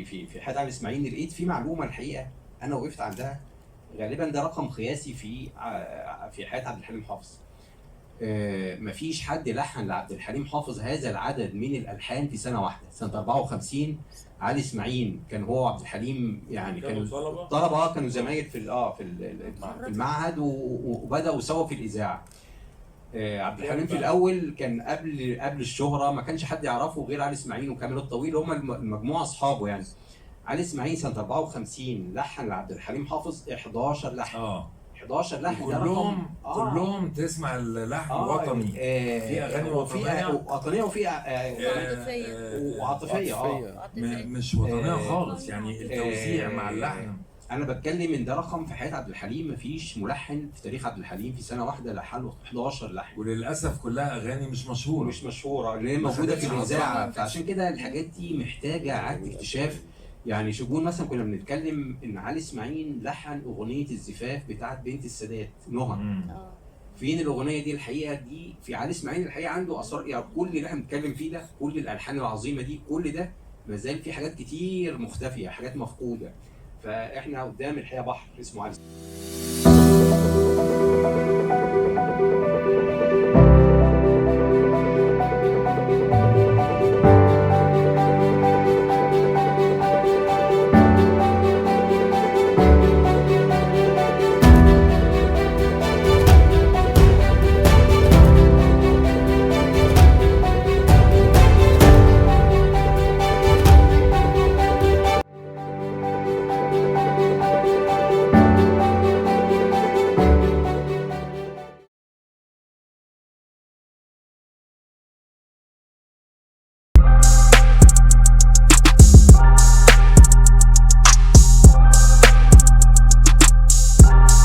في حياة علي اسماعيل، لقيت في معلومة الحقيقة انا وقفت عندها، غالبا ده رقم قياسي في حياة عبد الحليم حافظ. مفيش حد لحن لعبد الحليم حافظ هذا العدد من الالحان في سنة واحدة. سنة 54 علي اسماعيل كان هو وعبد الحليم يعني كانوا كانوا طلبة؟ طلبه، كانوا زمايل في في المعهد وبداوا سوا في الاذاعة. عبد الحليم في الاول كان قبل الشهرة ما كانش حد يعرفه غير علي اسماعيل وكامل الطويل، هم المجموعة اصحابه يعني. علي اسماعيل سنة 54 لحن لعبد الحليم حافظ 11 لحن. 11 لحن، ده رقم. كلهم كلهم تسمع اللحن وطني. في أغاني وطنية. وطنية وفي عاطفية. وعاطفيه. مش وطنية خالص يعني، التوزيع مع اللحن. انا بتكلم ان ده رقم في حياة عبد الحليم، مفيش ملحن في تاريخ عبد الحليم في سنة واحدة لحن له 11 لحن. وللاسف كلها اغاني مش مشهورة. مش مشهورة، اللي هي موجودة في خدتش الاذاعة. حظها. فعشان كده الحاجات دي محتاجه اعاده اكتشاف. يعني شجون مثلا كنا بنتكلم ان علي اسماعيل لحن اغنية الزفاف بتاعت بنت السادات نهى. فين الاغنية دي؟ الحقيقة دي في علي اسماعيل الحقيقة عنده اثار، يعني كل اللي احنا بنتكلم فيه ده، كل الالحان العظيمة دي، كل ده ما زال في حاجات كتير مختفيه، حاجات مفقودة. فاحنا قدام الحقيقة بحر اسمه علي.